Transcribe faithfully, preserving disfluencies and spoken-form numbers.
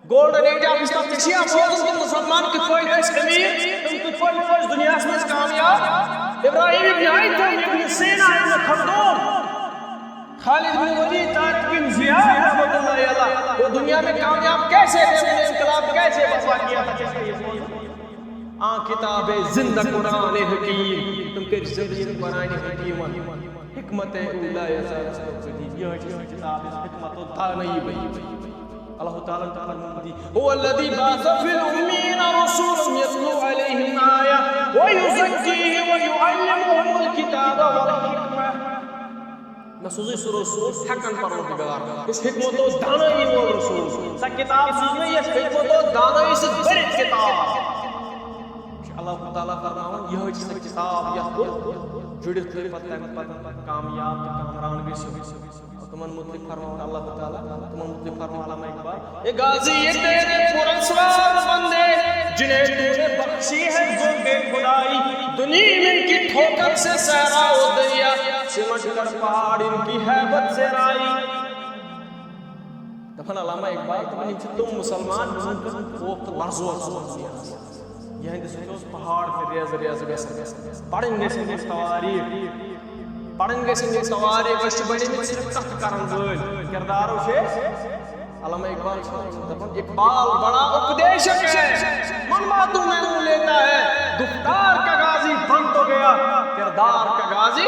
Golden age of اسلام، ژےٚ چھِیا بوزُن تِم مسلمان کِتھ پٲٹھۍ ٲسۍ أمیٖر، تِم کِتھ پٲٹھۍ ٲسۍ دُنیاہَس منٛز کامیاب؟ ابراہیم ابن ادہم، ابن سینا، ابن خلدون، خالد بن ولید، طارق بن زیاد رحمۃ اللہ علیہ، وہ دنیا میں کامیاب کیسے تھے، انہوں نے انقلاب کیسے برپا کیا تھا؟ آ کتاب زندہ قرآن حکیم، تِم کٔرۍ زندٕ یِم قرآن حکیٖمن۔ حکمت اولا یزال، یِہوٚے چھِ سۄ کتاب یۄس حکمت و دانٲیی بنی۔ اللہ تعالیٰ ہن تہِ فرموو، هو الذي بعث في الأميين رسولا يتلو عليهم آياته ويزكيهم ويعلمهم الكتاب والحكمة۔ مےٚ سوٗزٕے سُہ رسول ہٮ۪کن پروردگار، یُس حکمت و دانٲیی وول رسول۔ سۄ کتاب سوٗز مےٚ، یۄس حکمت و دانٲیی سۭتۍ بٔرِتھ کتاب۔ چھُ اللہ تعالیٰ فرماوان، یِہوٚے چھِ سۄ کتاب یتھ کُن جُڑِتھ تُہۍ پتہٕ تمہِ پتہٕ کامیاب تہٕ کامران گٔژھِو۔ تِمن مُتعلق فرماوان اللہ تعالیٰ، تِمن مُتعلق فرماوان علامہ اقبال، اے غازی، یہ تیرے پراسرار بندے، جنہیں تو نے بخشی ہے ذوقِ خدائی، دنی ان کی ٹھوکر سے صحرا و دریا، سمٹ کر پہاڑ ان کی ہیبت سے رائی۔ دپان علامہ اقبال، دپان یِم چھِ تِم مسلمان، یِمن کُن خوف تہٕ لرزور آسان۔ یِہنٛدِ سۭتۍ اوس پہاڑ تہِ ریزٕ ریزٕ گژھان۔ پرٕنۍ گژھن یِم تواریٖخ، پرٕنۍ گژھن یِم تواریٖخ۔ أسۍ چھِ بنیمٕتۍ صرف کتھٕ کرن وٲلۍ، کردارو چھِ أسۍ۔ علامہ اقبال چھُ دپان، اقبال بڑا اپدیشک ہے، من باتوں میں اوں لیتا ہے، گفتار کا غازی بن تو گیا، کردار کا غازی۔